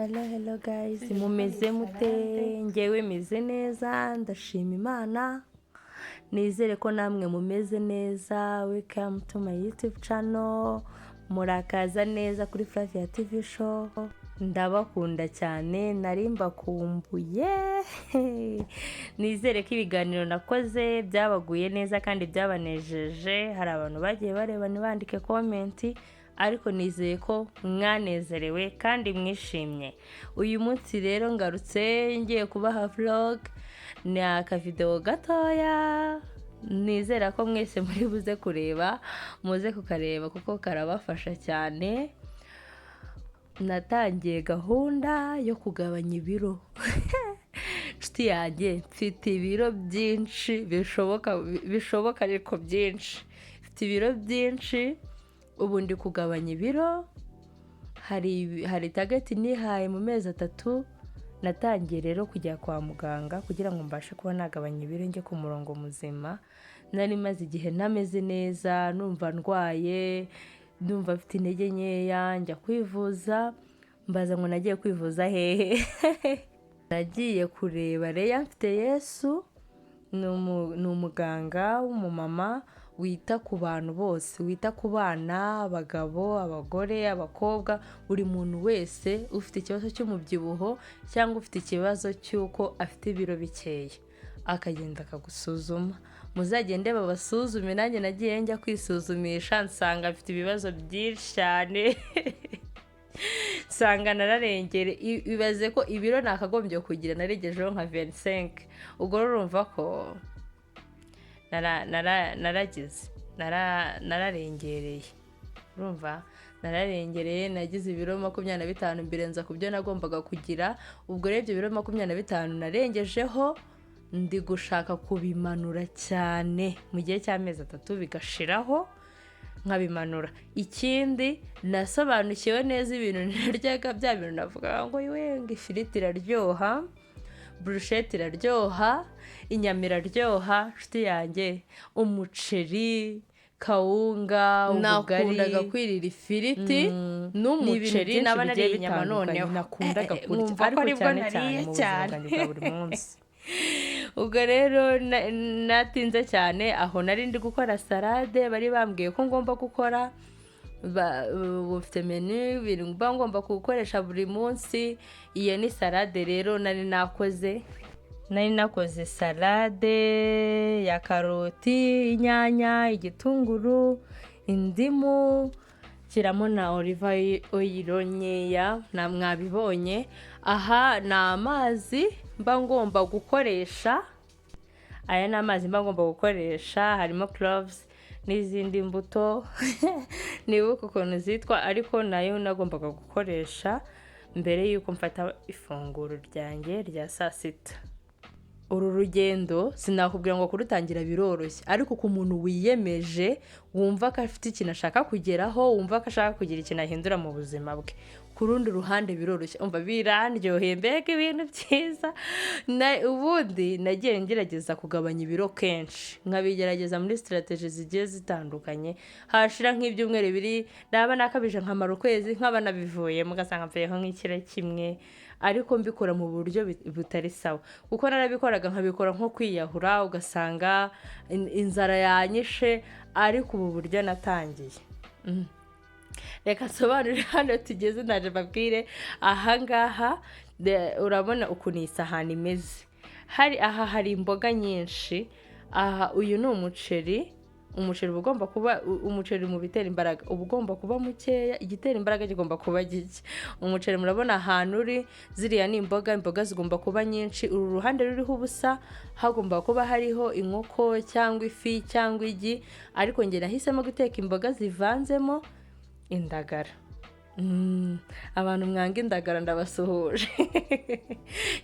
Hello, hello guys, mumeze mute? Ngewe meze neza, ndashima Imana. Nizere ko namwe mumeze neza. Welcome to my YouTube channel. Murakaza neza kuri Flavia TV Show. Ndabakunda cyane, nari mbakumbuye. Nizere ko ibiganiro nakoze byabaguye neza kandi byabanejeje. Hari abantu bagiye bareba ntibandike comment, ariko nizeye ko mwanezerewe kandi mwishimye. Uyu munsi rero ngarutse ngiye kubaha vlog. Ni akavidewo gatoya, nizera ko mwese muri buze kureba, muze kukareba kuko karabafasha cyane. Natangiye gahunda yo kugabanya ibiro. Inshuti yanjye, mfite ibiro byinshi bishoboka, bishoboka ariko byinshi. Mfite ibiro byinshi, ubu ndi kugabanya ibiro. Hari target nihaye mu mezi 3. Natangiye rero kujya kwa muganga kugira ngo mbashe kuba nagabanya ibiro, njye ku murongo muzima. Nari maze igihe ntameze neza, numva ndwaye, ndumva mfite intege nkeya. Njya kwivuza, mbaza ngo nagiye kwivuza hehe? Nagiye kureba Leya Mfite Yesu. Ni umuganga w'umumama wita ku bantu bose, wita ku bana, abagabo, abagore, abakobwa, buri muntu wese ufite ikibazo cy'umubyibuho cyangwa ufite ikibazo cy'uko afite ibiro bikeya, akagenda akagusuzuma. Muzagende babasuzume. Nanjye nagiye njya kwisuzumisha, nsanga mfite ibibazo byinshi cyane, nsanga nararengere. Ibaze ko ibiro nakagombye kugira narengejeho nka 25. Ubwo rero urumva ko naragize nararengereye. Urumva nararengereye, nagize ibiro 25, mbirenza ku byo nagombaga kugira. Ubwo rero ibyo biro 25 narengejeho, ndi gushaka kubimanura cyane mu gihe cy'amezi 3, bigashiraho nkabimanura. Ikindi, nasobanukiwe neza ibintu naryaga, bya bintu navugaga ngo we, ngo ifiriti iraryoha, burusheti iraryoha, inyama iraryoha. Nshuti yanjye, umuceri, kawunga, ubugari. Nakundaga kwirira ifiriti Ni ibintu n'umuceri, byinshi naba bigiye nariye inyama bitandukanye noneho nakundaga kurya, nkumva ko ariko aribwo cyane cyane nariye mu buzima cyane. bwanjye bwa buri munsi. Ubwo rero natinze cyane aho nari ndi gukora salade bari bambwiye ko ngomba gukora. Ubu mfite menu, ibintu mba ngomba gukoresha buri munsi. Iyo ni salade rero nari nakoze. Nari nakoze salade ya karoti, inyanya, igitunguru, indimu, nshyiramo na olive oil nkeya na mwabibonye. Aha ni amazi mba ngomba gukoresha, aya ni amazi mba ngomba gukoresha. Harimo cloves n'izindi mbuto nibuka ukuntu zitwa, ariko nayo nagombaga gukoresha mbere y'uko mfata ifunguro ryanjye rya saa sita. Uru rugendo sinakubwira ngo kurutangira biroroshye, ariko ku muntu wiyemeje, wumva ko afite ikintu ashaka kugeraho, wumva ko ashaka kugira ikintu ahindura mu buzima bwe, ku rundi ruhande biroroshye. Umva, birandyoheye, mbega ibintu byiza! Ubundi nagiye ngerageza kugabanya ibiro kenshi, nkabigerageza muri strategy zigiye zitandukanye. Hashira nk'ibyumweru 2, naba nakabije nkamara ukwezi, nkaba nabivuyemo, ugasanga mvuyeho nk'ikiro kimwe, ariko mbikora mu buryo butari sawa, kuko narabikoraga nkabikora nko kwiyahura, ugasanga inzara yanyishe. Ariko ubu buryo natangiye, reka nsobanure hano tugeze, ndaje mbabwire. Ahangaha urabona ukuntu iyi sahani imeze. Hari aha hari imboga nyinshi. Aha uyu ni umuceri. Umuceri uba ugomba kuba umuceri mu bitera imbaraga uba ugomba kuba mukeya, igitera imbaraga kigomba kuba gike. Umuceri murabona ahantu uri, ziriya ni imboga, imboga zigomba kuba nyinshi. Uru ruhande ruriho ubusa hagomba kuba hariho inkoko cyangwa ifi cyangwa igi, ariko njye nahisemo guteka imboga zivanzemo indagara. Abantu mwanga indagara ndabasuhuje.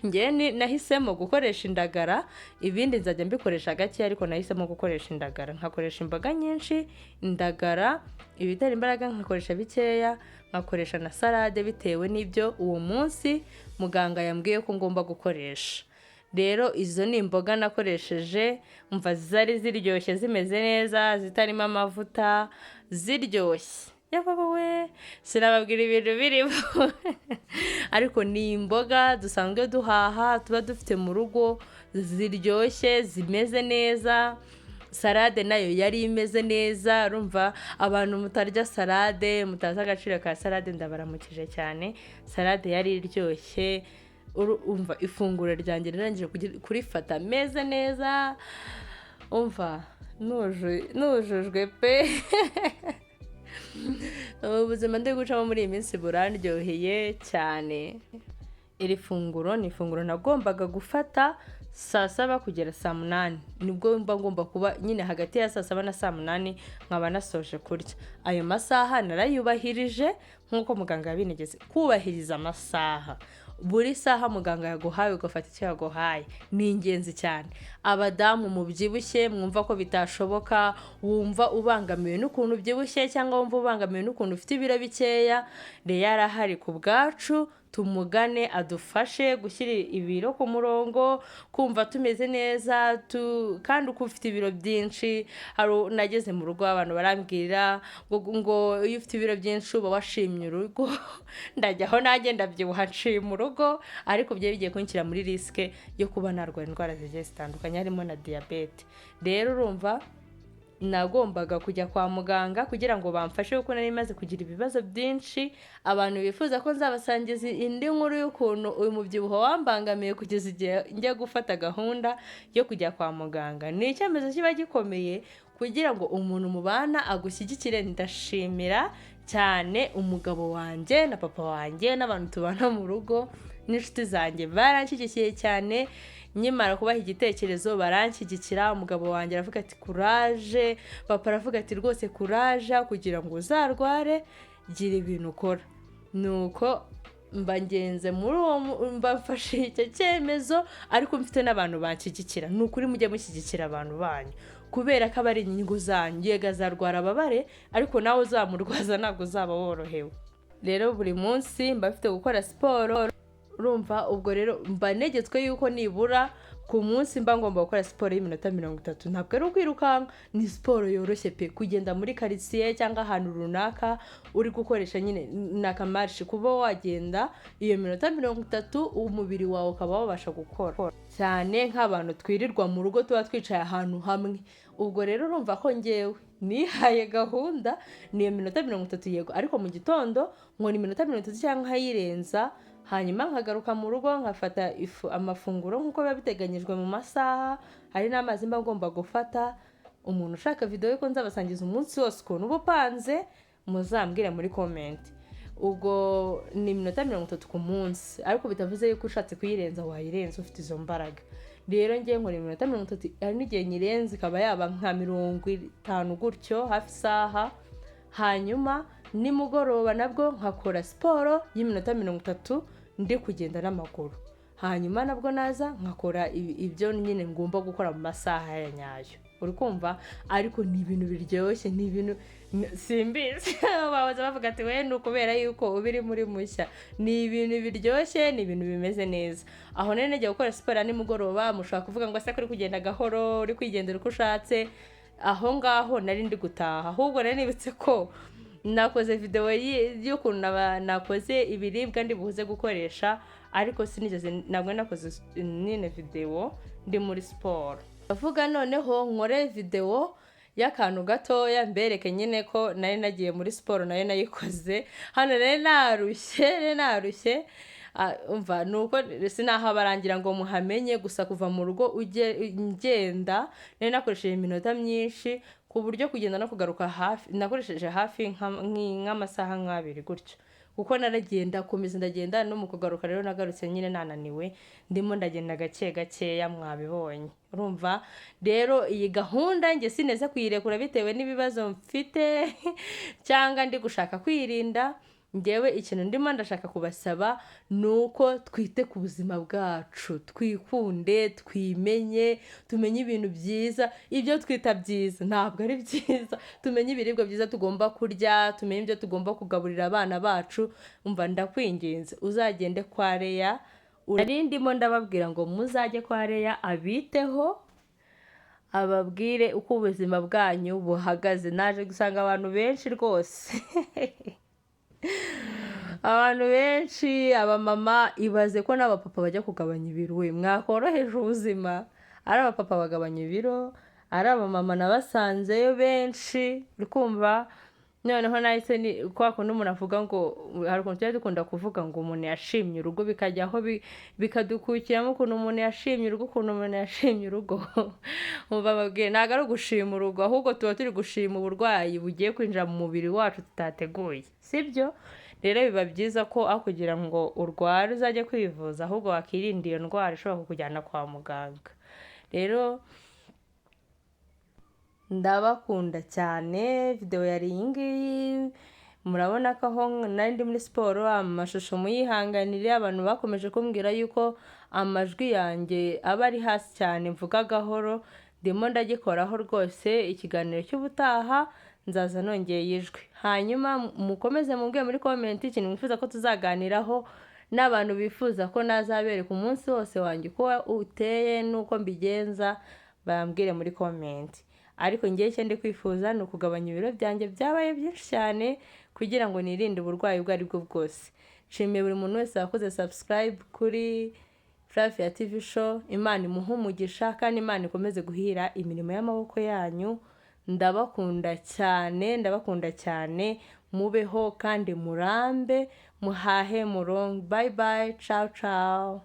Njye nahisemo gukoresha indagara, ibindi nzajya mbikoresha gake, ariko nahisemo gukoresha indagara, nkakoresha imboga nyinshi, indagara, ibitera imbaraga nkakoresha bikeya, nkakoresha na salade bitewe n'ibyo uwo munsi muganga yambwiye ko ngomba gukoresha. Rero izo ni imboga nakoresheje. Mva, zari ziryoshye, zimeze neza, zitarimo amavuta, ziryoshye. Yabawe, sinababwira ibintu birimo, ariko ni imboga dusanzwe duhaha, tuba dufite mu rugo, ziryoshye, zimeze neza. Salade nayo yari imeze neza. Urumva, abantu mutarya salade, mutazi agaciro ka salade, ndabaramukije cyane. Salade yari iryoshye. Umva, ifunguro ryanjye rirangije kurifata meze neza, umva nujujwe pe. Ubuzima ndi gucamo muri iyi minsi burandyoheye cyane. Iri funguro ni ifunguro nagombaga gufata saa 7 kugera saa 8, nibwo mba ngomba kuba nyine hagati ya saa 7 na saa 8 nkaba nasoje kurya. Ayo masaha narayubahirije nk'uko muganga yabintegetse. Kubahiriza amasaha, buri saha muganga yaguhaye ugafata icyo yaguhaye, ni ingenzi cyane. Abadamu mubyibushye, mwumva ko bitashoboka, wumva ubangamiwe n'ukuntu ubyibushye cyangwa wumva ubangamiwe n'ukuntu ufite ibiro bikeya, Leya arahari ku bwacu. Tumugane adufashe gushyira ibiro ku murongo, kumva tumeze neza. Kandi uko ufite ibiro byinshi, hari nageze mu rugo abantu barambwira ngo iyo ufite ibiro byinshi uba washimye urugo. Ndajyaho nanjye ndabyibuha nshima urugo, ariko byari bigiye kunshyira muri risque yo kuba narwara indwara zigiye zitandukanye, harimo na diyabete. Rero urumva nagombaga kujya kwa muganga kugira ngo bamfashe, kuko nari maze kugira ibibazo byinshi. Abantu bifuza ko nzabasangiza indi nkuru y'ukuntu uyu mubyibuho wambangamiye kugeza igihe njya gufata gahunda yo kujya kwa muganga, ni icyemezo kiba gikomeye kugira ngo umuntu mubana agushyigikire. Ndashimira cyane umugabo wanjye na papa wanjye n'abantu tubana mu rugo n'inshuti zanjye, baranshyigikiye cyane. Nkimara kubaha igitekerezo baranshyigikira. Umugabo wanjye aravuga ati "Courage." Papa aravuga ati "Rwose courage, kugira ngo uzarware gira ibintu ukora." Nuko mba ngenze muri uwo mba mfashe icyo cyemezo, ariko mfite n'abantu banshyigikira. Ni ukuri mujye mushyigikira abantu banyu, kubera ko aba ari inyungu zanyu. Yego azarwara ababare, ariko nawe uzamurwaza ntabwo uzaba worohewe. Rero buri munsi mba mfite gukora siporo. Urumva, ubwo rero mba ntegetswe yuko nibura ku munsi mba ngomba gukora siporo y'iminota 30. Ntabwo ari ukwirukanka, ni siporo yoroshye pe, kugenda muri karitsiye cyangwa ahantu runaka uri gukoresha nyine ni akamarishe, kuba wagenda iyo minota 30, umubiri wawe ukaba wabasha gukora cyane, nk'abantu twirirwa mu rugo, tuba twicaye ahantu hamwe. Ubwo rero urumva ko ngewe nihaye gahunda ni iyo minota 30. Yego, ariko mu gitondo nkora iminota 30 cyangwa nkayirenza, hanyuma nkagaruka mu rugo nkafata amafunguro nk'uko biba biteganyijwe mu masaha. Hari n'amazi mba ngomba gufata. Umuntu ushaka videwo yuko nzabasangiza umunsi wose ukuntu uba upanze, muzambwire muri comment. Ubwo ni iminota 30 ku munsi, ariko bitavuze yuko ushatse kuyirenza wayirenza ufite izo mbaraga. Rero ngewe nkora iminota 30, hari n'igihe nyirenza ikaba yaba nka 50 gutyo, hafi isaha. Hanyuma nimugoroba nabwo nkakora siporo y'iminota 30 ndi kugenda n'amaguru. Hanyuma nabwo naza nkakora ibyo nyine ngomba gukora mu masaha ya nyayo. Uri kumva, ariko ni ibintu biryoshye, ni ibintu simbizi, bahoze bavuga ati we ni ukubera yuko uba uri muri mushya. Ni ibintu biryoshye, ni ibintu bimeze neza. Aho nari nagiye gukora siporo ya nimugoroba, mushobora kuvuga ngo se ko uri kugenda gahoro, uri kwigendera uko ushatse? Aho ngaho nari ndi gutaha, ahubwo nari nibutse ko nakoze videwo y'ukuntu nakoze ibiribwa ndi buze gukoresha, ariko sinigeze, ntabwo nakoze nyine videwo ndi muri siporo. Ndavuga noneho nkore videwo y'akantu gatoya mbereke nyine ko nari nagiye muri siporo, nayo nayikoze. Hano nari narushye, nari narushye. Umva, nuko sinahabarangira ngo muhamenye. Gusa kuva mu rugo ngenda nari nakoresheje iminota myinshi, ku buryo kugenda no kugaruka hafi nakoresheje hafi nk'amasaha nk'abiri gutyo, kuko naragenda komeza ndagenda, no mu kugaruka rero nagarutse nyine nananiwe, ndimo ndagenda gake gakeya, mwabibonye. Urumva rero iyi gahunda njye sineze kuyirekura bitewe n'ibibazo mfite cyangwa ndi gushaka kwirinda. Ngewe ikintu ndimo ndashaka kubasaba ni uko twite ku buzima bwacu, twikunde, twimenye, tumenye ibintu byiza. Ibyo twita byiza ntabwo ari byiza. Tumenye ibiribwa byiza tugomba kurya, tumenye ibyo tugomba kugaburira abana bacu. Umva, ndakwinginze uzagende kwa Leya. Nari ndimo ndababwira ngo muzajye kwa Leya abiteho. Ababwire uko ubuzima bwanyu buhagaze. Naje gusanga abantu benshi rwose, abantu benshi, abamama, ibaze ko n'abapapa bajya kugabanya ibiro. We mwakoroheje ubuzima, ari abapapa bagabanya ibiro, ari abamama nabasanzeyo benshi, uri kumva? Noneho nahise ni kwa kundi umuntu avuga ngo hari ukuntu tujya dukunda kuvuga ngo umuntu yashimye urugo, bikajyaho bikadukukiramo ukuntu umuntu yashimye urugo, ukuntu umuntu yashimye urugo. Umva babwiye, ntabwo ari ugushima urugo, ahubwo tuba turi gushima uburwayi bugiye kwinjira mu mubiri wacu tutateguye, sibyo? Rero biba byiza ko aho kugira ngo urware uzajye kwivuza, ahubwo wakirinda iyo ndwara ishobora kukujyana kwa muganga. Rero ndabakunda cyane. Videwo yari iyi ngiyi. Murabona ko aho nari ndi muri siporo, amashusho muyihanganire. Abantu bakomeje kumbwira yuko amajwi yanjye aba ari hasi cyane, mvuga gahoro. Ndimo ndagikoraho rwose. Ikiganiro cy'ubutaha nzaza nongeye ijwi. Hanyuma mukomeze mumbwire muri comment ikintu mwifuza ko tuzaganiraho, n'abantu bifuza ko nazabereka umunsi wose wanjye uko uteye n'uko mbigenza, bambwire muri comment. Ariko ngewe icyo ndi kwifuza ni ukugabanya ibiro byanjye byabaye byinshi cyane, kugira ngo nirinde uburwayi ubwo ari bwo bwose. Nshimiye buri muntu wese wakoze subscribe kuri Flavia TV Show. Imana imuhe umugisha, kandi Imana ikomeze guhira imirimo y'amaboko yanyu. Ndabakunda cyane, ndabakunda cyane. Mubeho kandi murambe, muhahe murongo. Bye bye, ciao ciao.